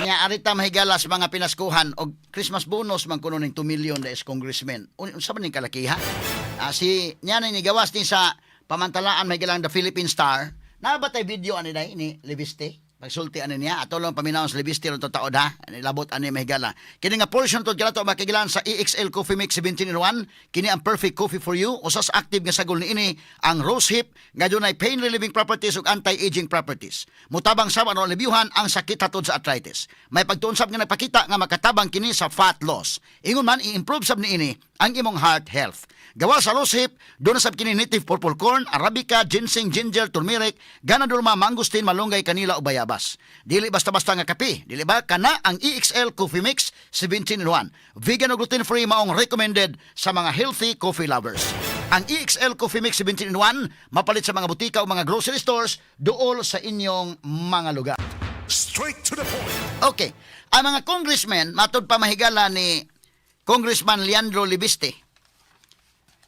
Nya arita, mahigala, sa mga pinaskuhan og Christmas bonus man kuno ning 2 million da is congressman. Unsa man ning kalakiha? Si nya ni gawas ni sa pamantalaan, mahigala, ang The Philippine Star. Naa ba tay video ani day ni Leviste? Pagsulti ani niya ato lang paminawon sa Leviste ron taod ha. Ani labot ani, mahigala. Kini nga portion to kanato, makigilan, sa EXL Coffee Mix 17 in 1, kini ang perfect coffee for you. Usas active nga sagol niini ang rose hip nga dunay pain relieving properties ug anti-aging properties. Mutabang sab aron alibyuhan ang sakit hatod sa arthritis. May pagtuon sab nga nagpakita nga makatabang kini sa fat loss. Ingon man i-improve sab niini ang imong heart health. Gawa sa rose hip, duna sab kini native purple corn, arabica, ginseng, ginger, turmeric, ganoderma, mangosteen, malunggay, kanila ug bayabas. Dili basta-basta nga kape, dili ba? Kana ang EXL Coffee Mix 17 in 1. Vegan o gluten free, maong recommended sa mga healthy coffee lovers. Ang EXL Coffee Mix 17 in 1 mapalit sa mga butika o mga grocery stores duol sa inyong mga lugar. Straight to the point. Okay. Ang mga congressmen, matod pa, mahigala, ni Congressman Leandro Leviste,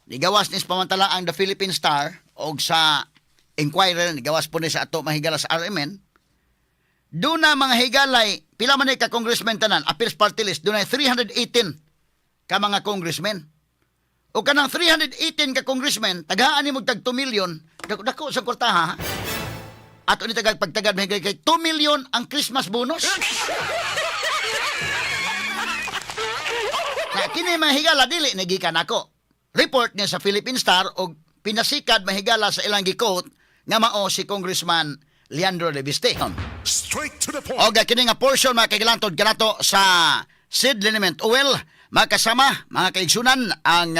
nigawas ni sa pamantala ang The Philippine Star o sa Inquirer, nigawas po ni sa ato, mahigala, sa RMN, duna mga higalay, pila man ni ka congressman tanan, appeals party list, duna 318 ka mga congressmen. O kanang 318 ka congressman, tagaan ni tag 2 million, dako, dako sa kwartaha, ha? Ato ni tagag pagtagad, mahigala, kay 2 million ang Christmas bonus. Na kini, mahigala, dili ni gikan ako. Report niya sa Philippine Star og pinasikad, mahigala, sa ilang gi-quote nga mao si Congressman Leandro Leviste. Straight to the point. Og kini nga portion, mga kaigsuonan, kanato sa Seed Liniment Oil. Mga kasama, mga kaigsunan, ang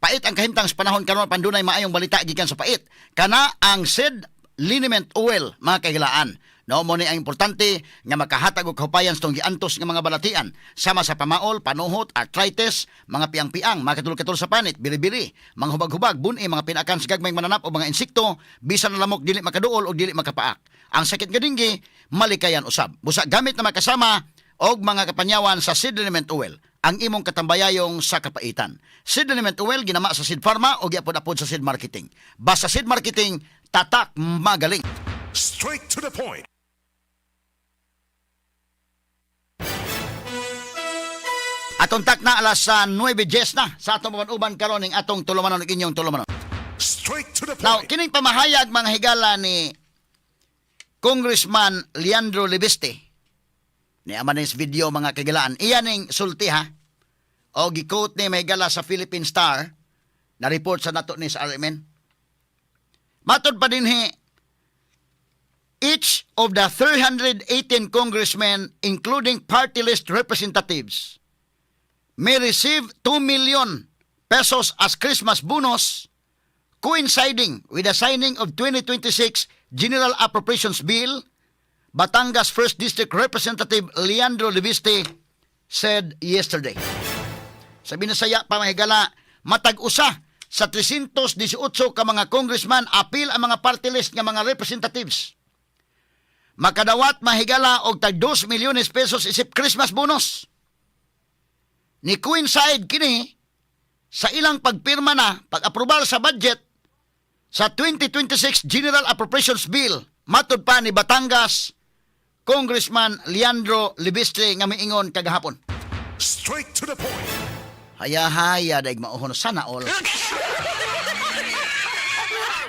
pait ang kahimtang sa panahon karon, apan dunay maayong balita gikan sa pait. Kana ang Seed Liniment Oil, mga kaigilaan. No, mo ni ang importante nga makahatag og kahupayan sa tong giantos nga mga balatian sama sa pamaol, panuhot, arthritis, mga piang-piang, mga katul-katul sa panit, bili-bili, mga hubag-hubag, buni, mga pinakan sa gagmayng mananap o mga insekto, bisan na lamok dili makaduol o dili makapaak. Ang sakit nga denggi malikayan usab. Busa gamit na makasama og mga kapanyawan sa Seed Liniment Oil, ang imong katambayayong sa kapaitan. Seed Liniment Oil ginama sa Seed Pharma o giapod-apod sa Seed Marketing. Basta Seed Marketing, tatak magaling. Straight to the point. Atong takna alas sa 9:10 na sa atong uban karon ning atong tulumanon ug inyong tulumanon. Straight to the Now, point. Kining pamahayag, mga higala, ni Congressman Leandro Leviste. Ni ama ni video, mga kagilaan. Iya ning sulti ha. O gi-quote ni, mahigala, sa Philippine Star na report sa nato ni sa RMN. Matod pa dinhi, each of the 318 congressmen, including party list representatives, may receive 2 million pesos as Christmas bonus coinciding with the signing of 2026 General Appropriations Bill, Batangas 1st District Representative Leandro Leviste said yesterday. Sa binasaya pa, mahigala, matag usa sa 318 ka mga congressman apil ang mga party list nga mga representatives makadawat, mahigala, og tag 2 milyones pesos isip Christmas bonus. Ni coincide kini sa ilang pagpirma na pag-aprobal sa budget sa 2026 General Appropriations Bill, matod pa ni Batangas Congressman Leandro Leviste nga miingon kagahapon. Straight to the point. Haya-haya daig mauhon, sana all.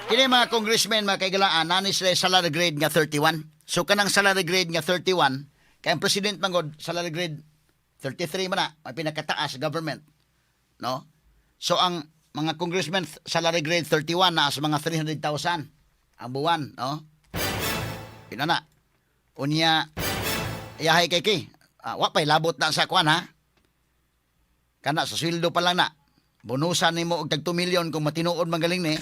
Kini mga congressmen, mga kaigalaan, nani sila salary grade nga 31. So kanang salary grade nga 31, kay ang president mangod salary grade 33 man na, may pinakataas sa government. No? So ang mga congressmen salary grade 31 na sa mga 300,000 ang buwan, no? Pinana. Unya yahay kay ki. Wa pay labot na sa kuan ha. Kana sa sweldo pa lang na. Bonusan nimo og tag 2 million kung matinuod magaling ni.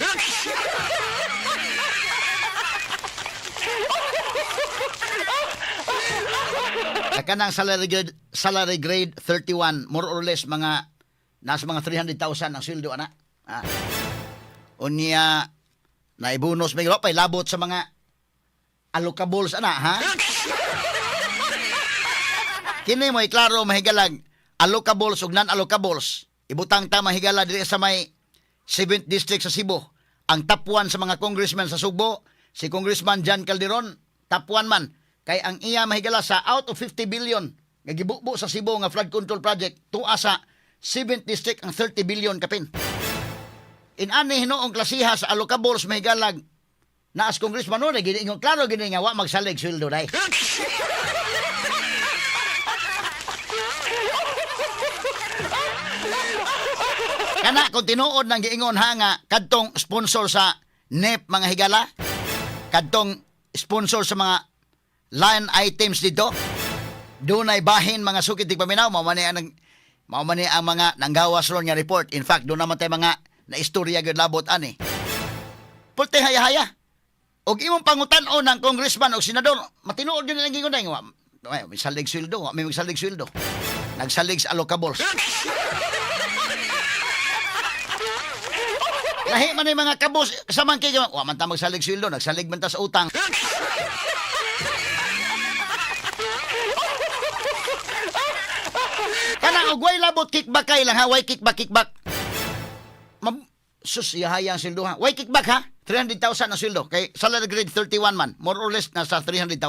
Kanang salary grade 31, more or less mga nasa mga 300,000 ang sweldo ana. Unya naibonus may pa labot sa mga allocables ana ha. Kini mo klaro, mahigalag, allocables ug non-allocables. Ibutang ta, mahigala, diri sa may 7th District sa Cebu. Ang top 1 sa mga congressman sa Sugbo, si Congressman John Calderon, top 1 man. Kay ang iya mahigala sa out of 50 billion nga gibubo sa Cebu nga flood control project, tuwa sa 7th district ang 30 billion kapin. Inani hinuong klasiha sa allocables, mahigalag na as congressman no, gini klaro gini nga wa magsalig sweldo dai. Kana kung tinuod nang giingon ha nga kadtong sponsor sa NEP, mga higala, kadtong sponsor sa mga line items dito, dunay bahin, mga sukit tigpaminaw, mao man ni ang mga nanggawas ron nga report. In fact, doon naman tayo mga naistorya gyud labot ani. Pulte haya-haya. Og imong pangutan-on ng congressman o senador, matinuod gyud nilang giingon nga ay, may salig sweldo, wa may magsalig sweldo. Nagsalig sa allocables. Lahi man yung mga kabos sa mangkig, wa man ta magsalig sweldo, nagsalig man ta sa utang. Kana og way labot kickback kay lang ha, way kickback kickback. Sus, ihaya ang sweldo ha. Way kickback ha. 300,000 ang sweldo. Kay salary grade 31 man, more or less nasa 300,000.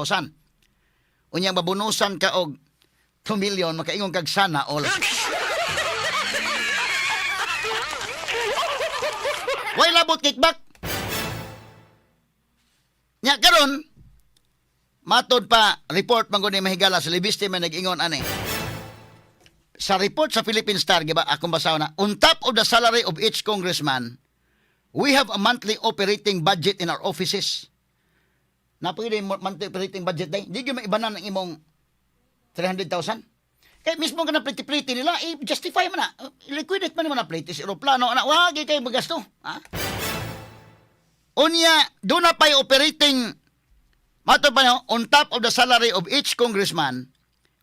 Unya mabunusan ka og 2 million, makaingon kag sana all. Way labot kickback. Nya karon matod pa report man gud ni, mahigala, sa Leviste may nag-ingon ani. Sa report sa Philippine Star, giba akong basahon na, on top of the salary of each congressman, we have a monthly operating budget in our offices. Napili monthly operating budget day. Di gyud maibanan ang imong 300,000. Kay mismo ka na pliti-pliti nila, i-justify mo na. Liquidate man mo na pliti sa aeroplano. Na, wagi kayo magasto. Ha? Unya, doon na pa'y operating, mato pa no, on top of the salary of each congressman,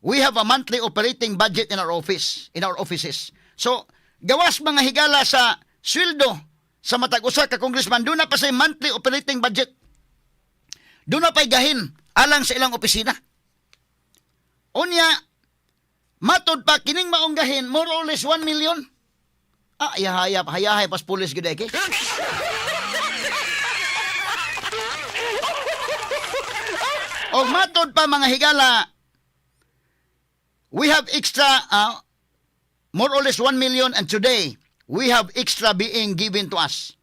we have a monthly operating budget in our office, in our offices. So, gawas, mga higala, sa sweldo sa matag usa ka congressman, doon na pa sa monthly operating budget. Doon na pa'y gahin alang sa ilang opisina. Unya, matod pa kining maong gahin, more or less 1 million. Ah, hayahaya, hayahay pas pulis gid kay. Og matod pa, mga higala, we have extra, more or less 1 million, and today, we have extra being given to us.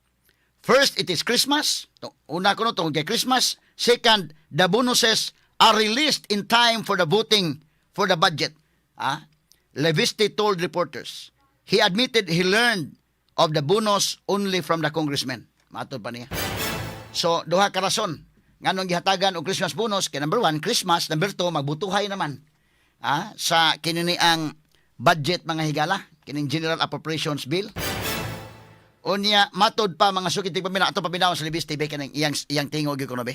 First, it is Christmas. Una ko no, tungod kay Christmas. Second, the bonuses are released in time for the voting for the budget. Ah, Leviste told reporters. He admitted he learned of the bonus only from the congressman. Matod pa niya. So, duha ka rason nganong gihatagan og Christmas bonus kay number one, Christmas, number two, magbutuhay naman sa kinini ang budget, mga higala, kining General Appropriations Bill. Unya, matod pa, mga sukit tigpaminaw, ato paminaw sa Libis TV kaning iyang iyang tingog gyud kuno be.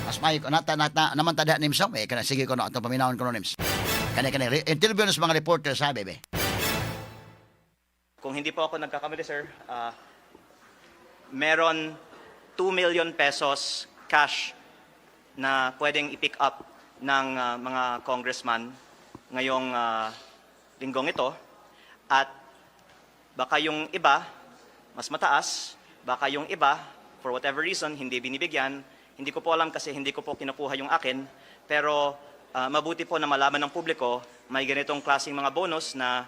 Mas maayo ko nata nata naman ta nims eh kana sige kuno ato paminawon kuno nims. Kani kani interview sa mga reporter sa bebe. Kung hindi po ako nagkakamali, sir, meron ₱2 million cash na pwedeng i-pick up ng mga congressman ngayong linggong ito. At baka yung iba, mas mataas, baka yung iba, for whatever reason, hindi binibigyan. Hindi ko po alam kasi hindi ko po kinukuha yung akin. Pero mabuti po na malaman ng publiko, may ganitong klaseng mga bonus na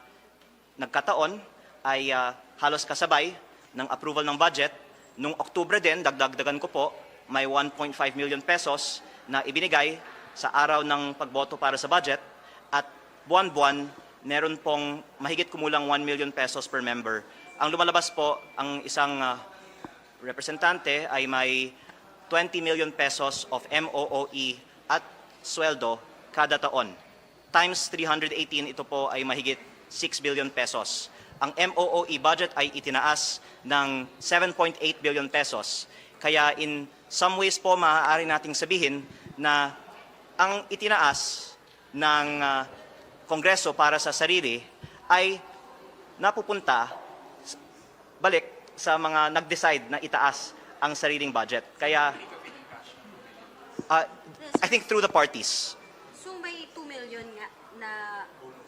nagkataon ay halos kasabay ng approval ng budget. Nung Oktubre din, dagdagdagan ko po, may ₱1.5 million na ibinigay sa araw ng pagboto para sa budget at buwan-buwan meron pong mahigit kumulang ₱1 million per member. Ang lumalabas po, ang isang representante ay may ₱20 million of MOOE at sweldo kada taon. Times 318, ito po ay mahigit ₱6 billion. Ang MOOE budget ay itinaas ng ₱7.8 billion. Kaya in some ways po, maaari nating sabihin na ang itinaas ng Kongreso para sa sarili ay napupunta balik sa mga nag-decide na itaas ang sariling budget. Kaya, I think through the parties. So may 2 million nga na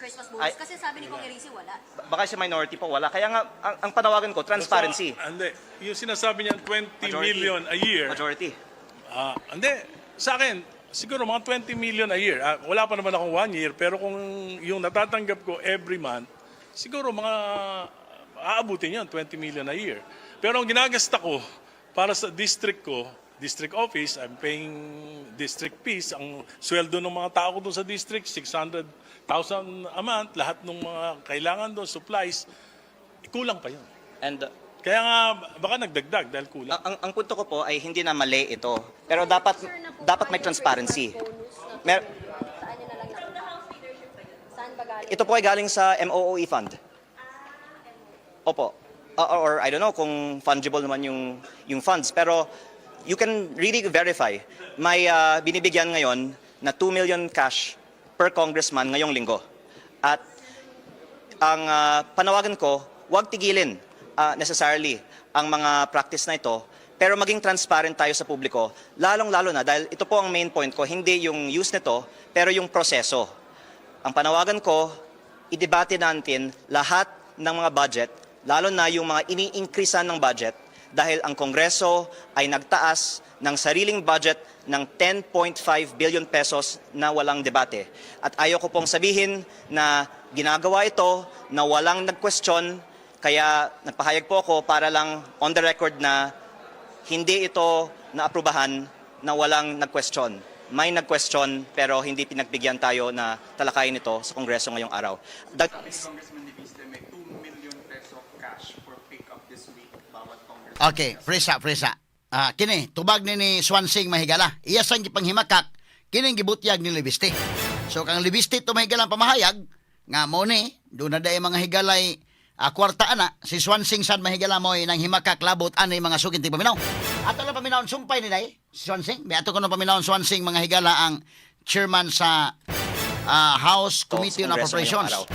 Christmas bonus? Kasi sabi ni Kong Erice wala. Baka sa minority po wala. Kaya nga, ang panawagan ko, transparency. Basta, hindi. Yung sinasabi niyan 20 Majority. million a year. Majority. Ah, hindi. Sa akin, Siguro mga 20 million a year. Ah, wala pa naman akong one year, pero kung yung natatanggap ko every month, siguro mga aabutin yun, 20 million a year. Pero ang ginagasta ko para sa district ko, district office, I'm paying district fees. Ang sweldo ng mga tao ko doon sa district, 600,000 a month. Lahat ng mga kailangan doon, supplies, kulang pa yun. And Kaya nga, baka nagdagdag dahil kulang. ang punto ko po ay hindi na mali ito. Pero dapat Sir, nakuha dapat may yung transparency. Christmas bonus na 2 million. Saan niyo na lang nakuha? Saan ba galing? Ito po ay galing sa MOOE fund. Opo. Or I don't know kung fungible naman yung funds. Pero you can really verify. May binibigyan ngayon na 2 million cash per congressman ngayong linggo. At ang panawagan ko, huwag tigilin necessarily ang mga practice na ito, pero maging transparent tayo sa publiko, lalong-lalo na dahil ito po ang main point ko, hindi yung use nito, pero yung proseso. Ang panawagan ko, idebate natin lahat ng mga budget, lalo na yung mga ini-increasean ng budget, dahil ang Kongreso ay nagtaas ng sariling budget ng ₱10.5 billion na walang debate. At ayaw ko pong sabihin na ginagawa ito na walang nag-question, kaya nagpahayag po ako para lang on the record na hindi ito naaprubahan na walang nag-question. May nag-question pero hindi pinagbigyan tayo na talakayin ito sa Kongreso ngayong araw. Sabi ni Congressman Leviste, may ₱2 million cash for pick-up this week bawat congressman. Okay, presa, presa. Ah, kini, tubag ni Swansing, mahigala. Iya sang gipanghimakak, kining gibutyag ni Leviste. So kang Leviste to, mahigala, pamahayag nga mo ni doon na day mga higalay kwarta ana si Swansing sad, mahigala, mo nang himakak labot ani mga sukin ti paminaw. Ato lang paminawon sumpay ni day si Swansing. May ato kuno paminawon Swansing, mga higala, ang chairman sa House Committee on Sa Kongreso ngayong Appropriations. araw.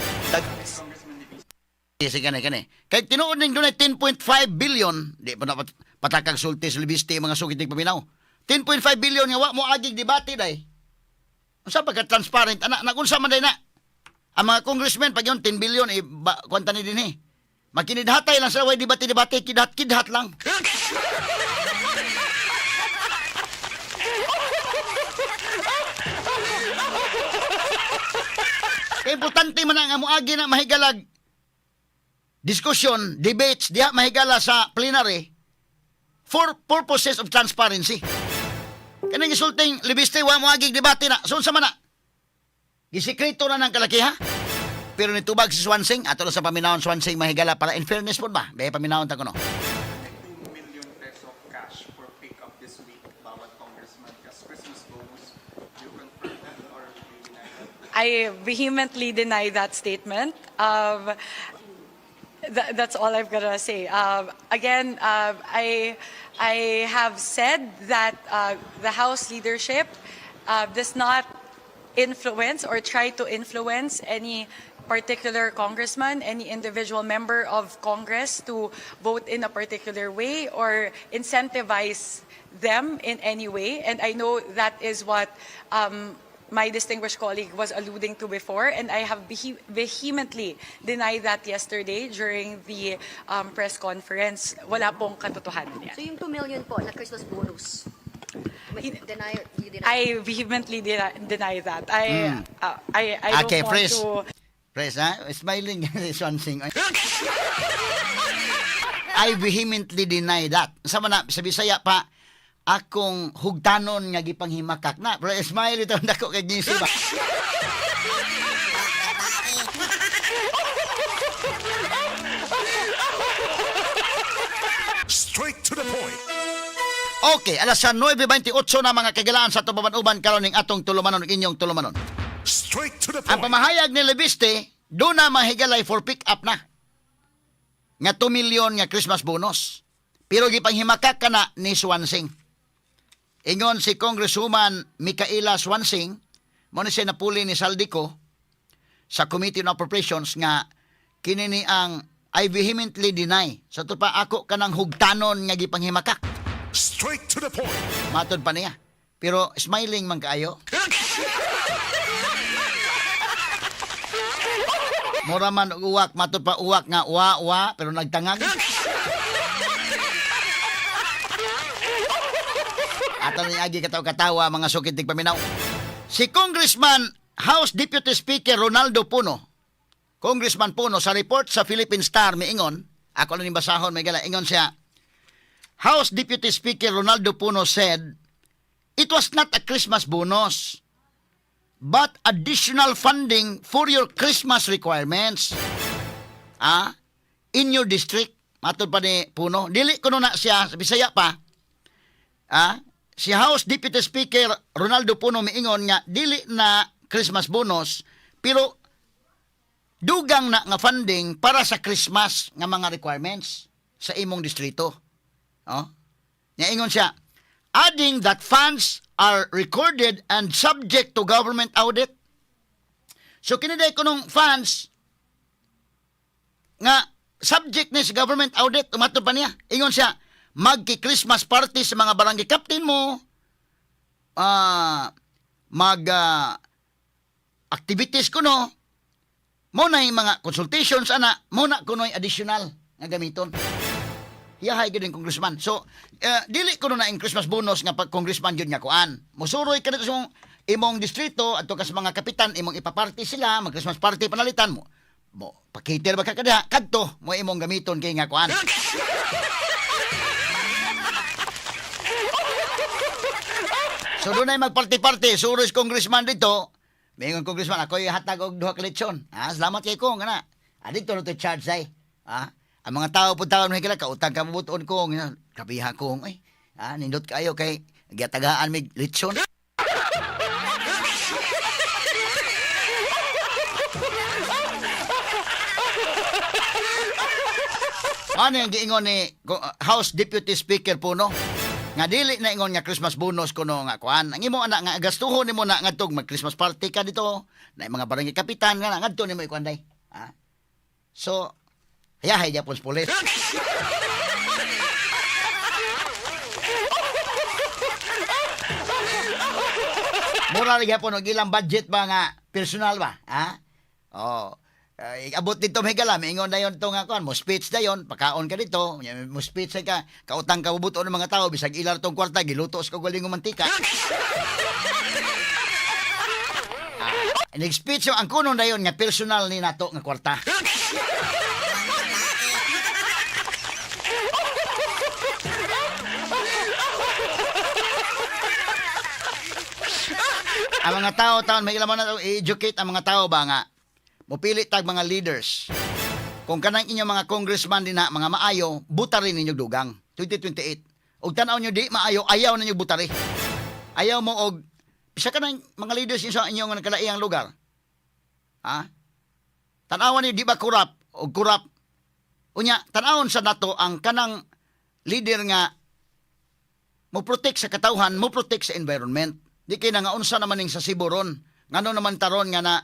Sige, kani kani. Kay tinuod ning dunay 10.5 billion, di pa na patakag sulti sa Leviste, mga sugit ning paminaw. 10.5 billion nga wa mo agig debate day. Unsa pagka transparent ana nagunsa man day na? Ang mga congressmen pag yung 10 billion eh, ba, kwanta ni dinhi. Makinidhatay lang sila way debate debate, kidhat kidhat lang. Kay importante man ang moagi na, mahigalag, diskusyon, debates diha, mahigala, sa plenary for purposes of transparency. Kaning isulting Leviste wa mo agig debate na. So unsa man na? Gisikreto na ng kalakiha. Pero nitubag si Swansing, ato na sa paminawon Swansing, mahigala, para in fairness po ba? Be paminawon ta kuno. May ₱2 million cash for pick-up this week bawat congressman as Christmas bonus. Do you confirm that or do you deny that? I vehemently deny that statement. That's all I've got to say. Again, I have said that the House leadership does not influence or try to influence any particular congressman, any individual member of Congress to vote in a particular way or incentivize them in any way. And I know that is what my distinguished colleague was alluding to before, and I have vehemently denied that yesterday during the press conference. Wala pong katotohanan yan. So yung 2 million po na Christmas bonus, deny, you deny? I vehemently deny that. I don't Okay, want Pres. to. Pres, ha? Smiling si Swansing. I vehemently deny that. Sama na, sa Bisaya pa, akong hugtanon nga gipanghimakak na. Pero smile ito, dako kay ngisi ba? Straight to the point. Okay, alas sa 9:28 na, mga kagalaan, sa tubaban-uban karon ning atong tulumanon, inyong tulumanon. Straight to the Ang point. pamahayag ni Leviste, doon na, mahigalay, for pick up na nga 2 million nga Christmas bonus. Pero gipanghimakak ka na ni Swansing. Ingon si Congresswoman Micaela Swansing, mo ni siya napuli ni Zaldy Co sa Committee on Appropriations nga kini ni ang "I vehemently deny." Sa to pa ako kanang hugtanon nga gipanghimakak. Straight to the point. Matod pa niya. Pero smiling man kaayo. Mura man og uwak, matod pa uwak nga wa wa pero nagtangag. Ato ni agi katawa-katawa, mga sukit paminaw. Si Congressman House Deputy Speaker Ronaldo Puno, Congressman Puno, sa report sa Philippine Star miingon, ako lang ning basahon may gala, ingon siya, House Deputy Speaker Ronaldo Puno said, "It was not a Christmas bonus, but additional funding for your Christmas requirements." Ah, in your district, matod pa ni Puno, dili kuno na siya, sa Bisaya pa, ah, si House Deputy Speaker Ronaldo Puno miingon nga dili na Christmas bonus pero dugang na nga funding para sa Christmas nga mga requirements sa imong distrito. Oh? Niingon siya, adding that funds are recorded and subject to government audit. So kini day kunong funds nga subject ni sa government audit, umatod pa niya. Ingon siya, magki-Christmas party sa mga barangay captain mo, mag activities kuno, mo na yung mga consultations ana, mo na kuno yung additional nga gamiton. Yahay gid yung congressman. So, dili kuno na yung Christmas bonus nga pag congressman yun nga kuan. Musuroy ka dito sa imong, imong distrito adto ka sa mga kapitan, imong ipaparty sila, mag Christmas party panalitan mo. Mo pakiter ba ka kadiha kadto mo imong gamiton kay nga kuan. So doon ay magparty-party, suroy sa congressman dito. May congressman, ako yung hatag og duha ka lechon. Ah, salamat kay kong ana. Ah, dito na to charge ay. Ah, ang mga tao po tao may kila kautang ka mabuton kong. Kabiha kong ay. Ah, nindot kayo kay gitagaan mig lechon. Ano yung giingon ni House Deputy Speaker Puno? Nga dili na ingon nga Christmas bonus kuno nga kuan. Ang imo anak nga gastuhon nimo na ngadtong mag Christmas party ka dito, na mga barangay kapitan nga na ngadto nimo ikuan day. Ha? So, hayahay gyapon sa pulis. Mura ra gyapon og ilang budget ba nga personal ba, ha? Oh. Abot dito may gala, miingon dayon to nga kuan, mo speech dayon, pakaon ka dito, mo speech ka, kautang ka bubuto ng mga tao bisag ilar tong kwarta, giluto sa kaugalingong mantika. Ah, nag-speech ang kuno dayon nga personal ni nato nga kwarta. Ang mga tao taon may ilan na i-educate ang mga tao ba nga mupili tag mga leaders. Kung kanang inyong mga congressman din na mga maayo, butari ninyo dugang 2028. Og tan-aw nyo di maayo, ayaw ninyo butari. Ayaw mo og bisa kanang mga leaders ninyo sa inyong nakalaiyang lugar. Ha? Tan-awan ninyo di ba kurap og kurap. Unya, tan-awon sa nato ang kanang leader nga mo protect sa katawhan, mo protect sa environment. Di kay nga unsa naman ning sa Siburon. Ngano naman taron nga na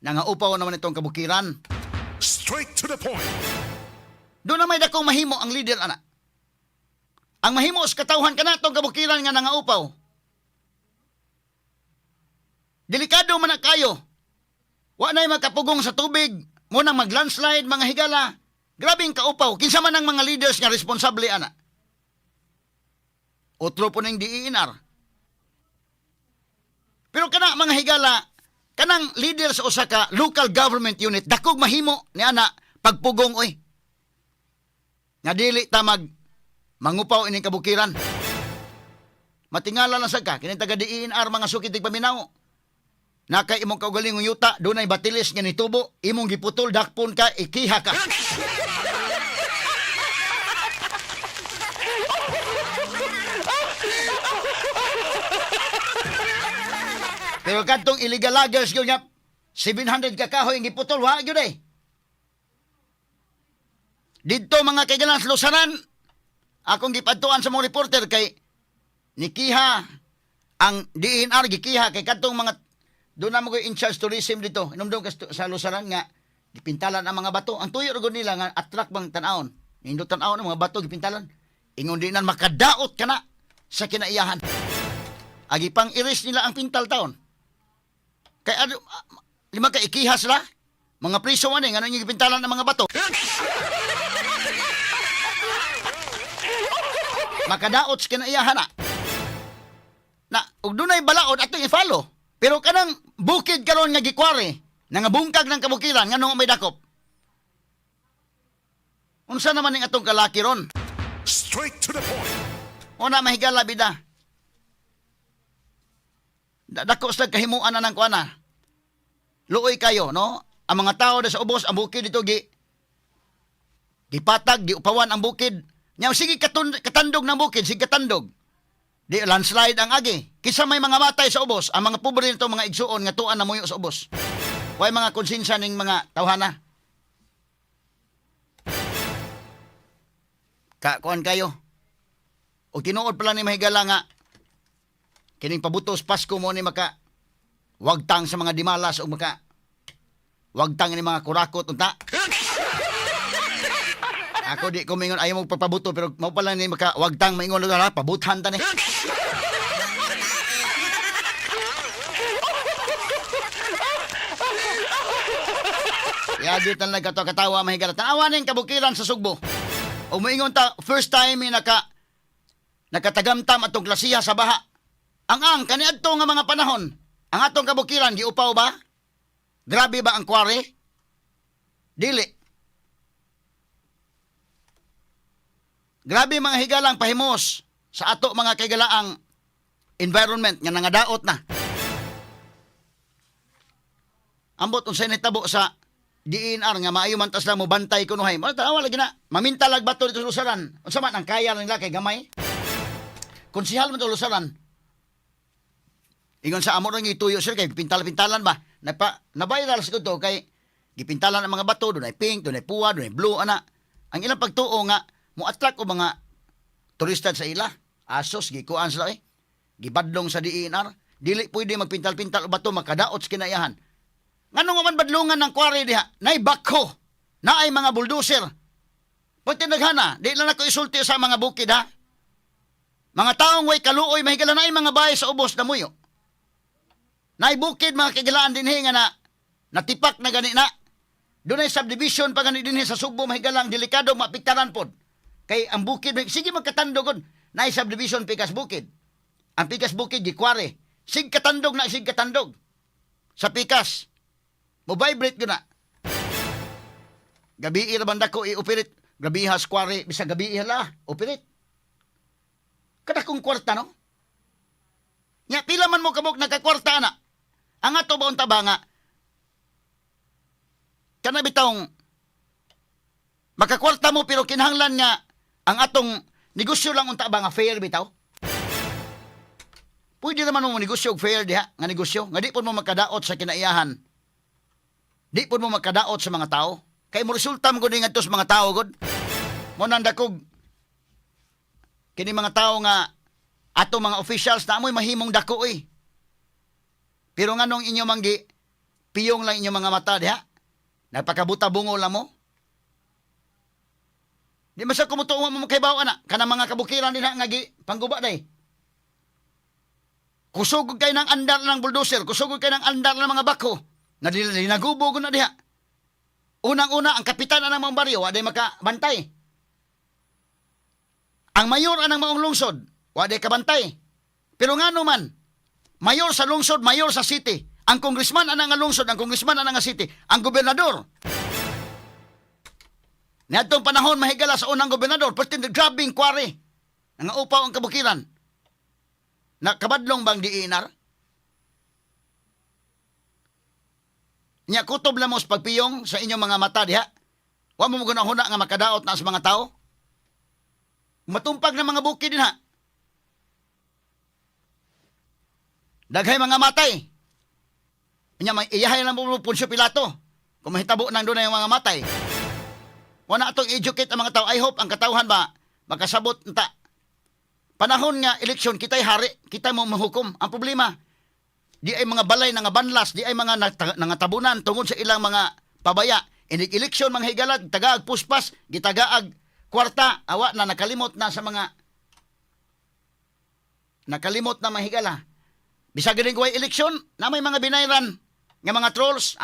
nangaupaw naman itong kabukiran. Straight to the point. Doon na may dakong mahimo ang leader ana. Ang mahimo sa katawhan kana itong kabukiran nga nangaupaw. Delikado man na kayo. Wa na'y makapugong sa tubig. Mo nang maglandslide mga higala. Grabing kaupaw. Kinsa man ang mga leaders nga responsable ana. Otro po ning DENR. Pero kana mga higala, kanang leader sa usa ka local government unit dakog mahimo ni ana pagpugong oy. Nga dili ta mag mangupaw ining kabukiran. Matingala lang sad ka kini taga DENR mga sukit paminaw. Naka imong kaugalingong yuta, dunay batilis nga nitubo, imong giputol dakpon ka, ikiha ka. Pero kadtong illegal loggers gyud nga 700 ka kahoy ang giputol, wa gyud eh. Didto mga kaigalan sa Lusaran, akong gipadtuan sa mga reporter kay nikiha ang DNR, gikiha kay kadtong mga doon na mo in charge tourism dito. Inomdom ka sa Lusaran nga gipintalan ang mga bato. Ang tuyo ra gud nila nga attract bang tan-awon. Nindot tan-awon ang mga bato gipintalan. Ingon di nan makadaot kana sa kinaiyahan. Agi pang iris nila ang pintal taon. Kay ano, lima ka ikiha sila. Mga priso man eh, ngano yung gipintalan ng mga bato. Makadaot sa kinaiyahan na. Na ug dunay balaod atong i-follow. Pero kanang bukid karon nga gikwari, nangabungkag ng kabukiran nganong may dakop. Unsa naman ning atong kalaki ron? Straight to the point. Una mahigala bida. Dako sa kahimuan na ng kuana. Luoy kayo, no? Ang mga tao na sa ubos, ang bukid dito gi gipatag, giupawan ang bukid. Nya sige katandog ng bukid, sige katandog. Di landslide ang agi. Kisa may mga matay sa ubos, ang mga pobre nito mga igsuon nga tuan na muyo sa ubos. Way mga konsensya ning mga tawhana. Ka kuan kayo. O tinuod pala ni mahigala nga kining pabutos Pasko mo ni maka wagtang sa mga dimalas o maka wagtang ni mga kurakot unta. Ako di ko mingon ayaw mo pagpabuto pero mao pala ni maka wagtang maingon lugar ha, pabuthan ta ni. Yagi tan lang kato katawa mahigala. Tanawa ning kabukiran sa Sugbo. O moingon ta first time mi nakatagamtam atong klasiha sa baha. Ang kaniadto nga mga panahon, ang atong kabukiran giupaw ba? Grabe ba ang kwari? Dili. Grabe mga higalang pahimos sa ato mga kagalaang environment nga nangadaot na. Ambot unsay nitabo sa DNR nga maayo man tas lang mo bantay kunuhay. Mo tanawa lagi na. Maminta lag bato dito sa Lusaran. Unsa man ang kaya nila kay gamay? Konsihal man to Lusaran. Ingon sa amo rang ituyo sir kay pintal-pintalan ba? Napa na-viral sa to kay gipintalan ang mga bato, dunay pink, dunay puwa, dunay blue ana. Ang ilang pagtuo nga mo attract og mga turista sa ila. Asos gikuan sila eh. Gibadlong sa DENR. Dili pwede magpintal-pintal og bato makadaot sa kinaiyahan. Ngano nga man badlungan ng kwari diha? Nay bakho. Naay mga bulldozer. Pwede naghana, di lang ako isulti sa mga bukid ha. Mga taong way kaluoy, mahigala na mga bahay sa ubos na muyo. Naay bukid mga kagilaan dinhi nga na natipak na gani na. Dunay subdivision pa gani dinhi sa Sugbo mahigalang delikado maapektaran pod. Kay ang bukid sige magkatandog naay subdivision pikas bukid. Ang pikas bukid gikware. Sig katandog na sig katandog. Sa pikas. Mo vibrate gyud na. Gabi ra banda ko i-operate. Gabi ha square bisag gabi hala, operate. Kada kong kwarta no. Nya pila man mo kabuk nagkakwarta ana. Ang ato ba unta ba nga kana bitawng makakwarta mo pero kinahanglan nga ang atong negosyo lang unta ba nga fair bitaw? Pwede naman mo negosyo og fair diha nga negosyo nga di pud mo makadaot sa kinaiyahan. Di pud mo makadaot sa mga tao. Kay mo resulta mo gud ngadto sa mga tao gud. Mo nang dakog kini mga tao nga ato mga officials na amoy mahimong dako oy. Pero nganong inyo manggi piyong lang inyo mga mata diha. Nagpakabuta bungo lang mo. Di man sa kumutuo mo kay bawa na kanang mga kabukiran dinha nga gi pangguba day. Kusog kay ng andar ng bulldozer, kusog kay ng andar ng mga bako. Nga dinagubo na diha. Unang-una ang kapitan anang maong baryo wa day makabantay. Ang mayor anang maong lungsod, wa day kabantay. Pero ngano man, mayor sa lungsod, mayor sa city. Ang congressman anang nga lungsod, ang congressman anang nga city, ang gobernador. Niadtong panahon mahigala sa unang gobernador, pertin grabing kwari. Nangaupaw ang kabukiran. Nakabadlong bang DNR? Nya kutob lang mo sa pagpiyong sa inyong mga mata diha. Wa mo huna nga makadaot na sa mga tao. Matumpag ng mga bukid din ha. Daghay mga matay. Nya may iyahay lang mo Poncio Pilato. Kung mahitabo nang doon yung mga matay. Wala atong educate ang mga tao. I hope ang katawhan ba makasabot ta. Panahon nga eleksyon kita'y hari, kita mo mahukom. Ang problema, di ay mga balay nga banlas, di ay mga nangatabunan tungod sa ilang mga pabaya. Inig eleksyon mga higalag, tagaag puspas, gitagaag kwarta, awa na nakalimot na sa mga nakalimot na mga higala. Bisag ganing way eleksyon, na may mga binayran nga mga trolls,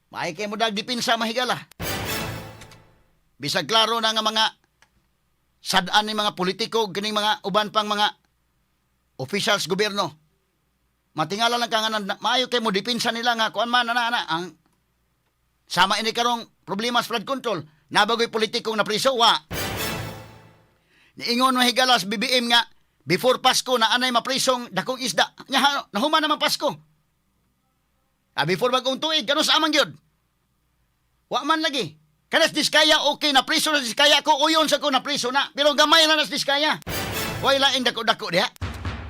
maay kay mo dag dipinsa mahigala. Bisag klaro na nga mga sad-an ni mga politiko kining mga uban pang mga Officials gobyerno. Matingala lang ka nga maayo kay mo depensa nila nga kuan man ana ana ang sama ini karong problema sa flood control. Nabagoy politikong na priso wa. Niingon mahigalas BBM nga before Pasko na anay maprisong dakong isda. Nya nahuman naman Pasko. Ah, before bagong tuig kanus amang gyud. Wa man lagi. Kanas Diskaya okay na priso na Diskaya ko uyon sa ko na priso na pero gamay na nas Diskaya. Way laing dako-dako diha.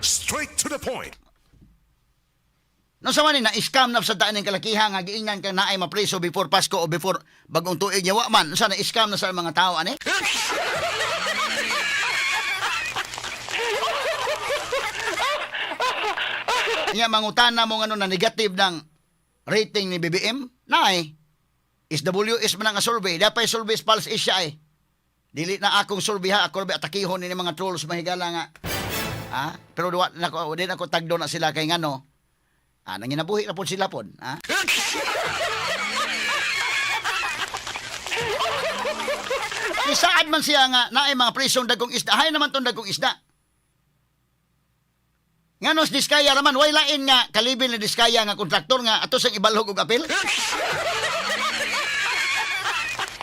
Straight to the point. No sa man ni na-scam na sa daan ng kalakihan nga giingnan kang naay mapriso before Pasko o before bagong tuig nya wa man. Unsa na-scam na sa mga tao ani? Nya mangutana mo ngano na negative ng rating ni BBM? Naay. SWS man ang survey. Dapay survey sa Pulse Asia eh. Dili na akong survey ha. Ako ba atakihon ni mga trolls mahigala nga. Ha? Pero duwa na ko, di na ko tagdo na sila kay ngano. Ah, nanginabuhi na po sila pod. Ha? Isaad man siya nga naay mga presong dagkong isda. Hay naman tong dagkong isda. Nganos Diskaya raman way lain nga kalibil ni Diskaya nga kontraktor nga ato sang ibalhog og apil.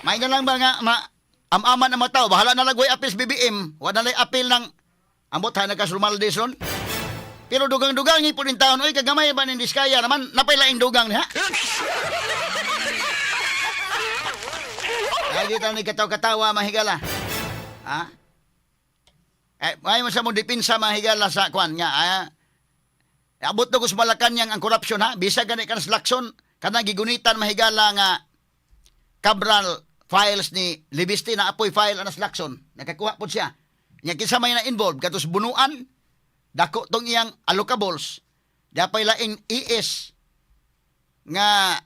May na lang ba nga ma amaman ang mga tao, bahala na lang way apil sa BBM, wala na lang apil ng ambot ha nagkas Romaldes ron. Pero dugang-dugang ipon in taon, oy kagamay ba ni Diskaya naman napay laing dugang niya. Ay, dito ni kataw-katawa mahigala. Ha? Eh, may mo sa mo dipinsa mahigala sa kwan nga. Ah, abot na ko sa Malacanang ang korupsyon ha. Bisag gani kan sa Lacson, kanang gigunitan mahigala nga Cabral files ni Libiste na apoy file anas Lacson. Nakakuha po siya. Nya kinsa may na involved katos bunuan dako tong iyang allocables. Dapay laing ES nga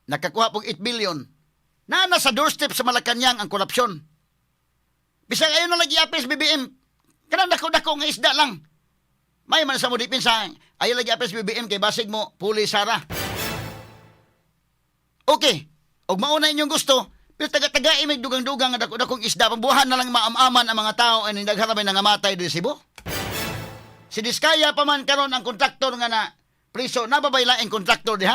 nakakuha pog 8 billion na nasa doorstep sa Malacanang ang korupsyon. Bisag ayon na lagi apis BBM. Kanang dako-dako nga isda lang. May man sa mo dipinsa ayon lagi apis BBM kay basig mo puli Sara. Okay. Og mauna inyong gusto, pero taga-taga may dugang-dugang nga dako-dakong isda pambuhan na lang maamaman ang mga tao ay daghan may nangamatay diri Cebu. Si Diskaya pa man karon ang kontraktor nga na priso, nababay laing kontraktor diha.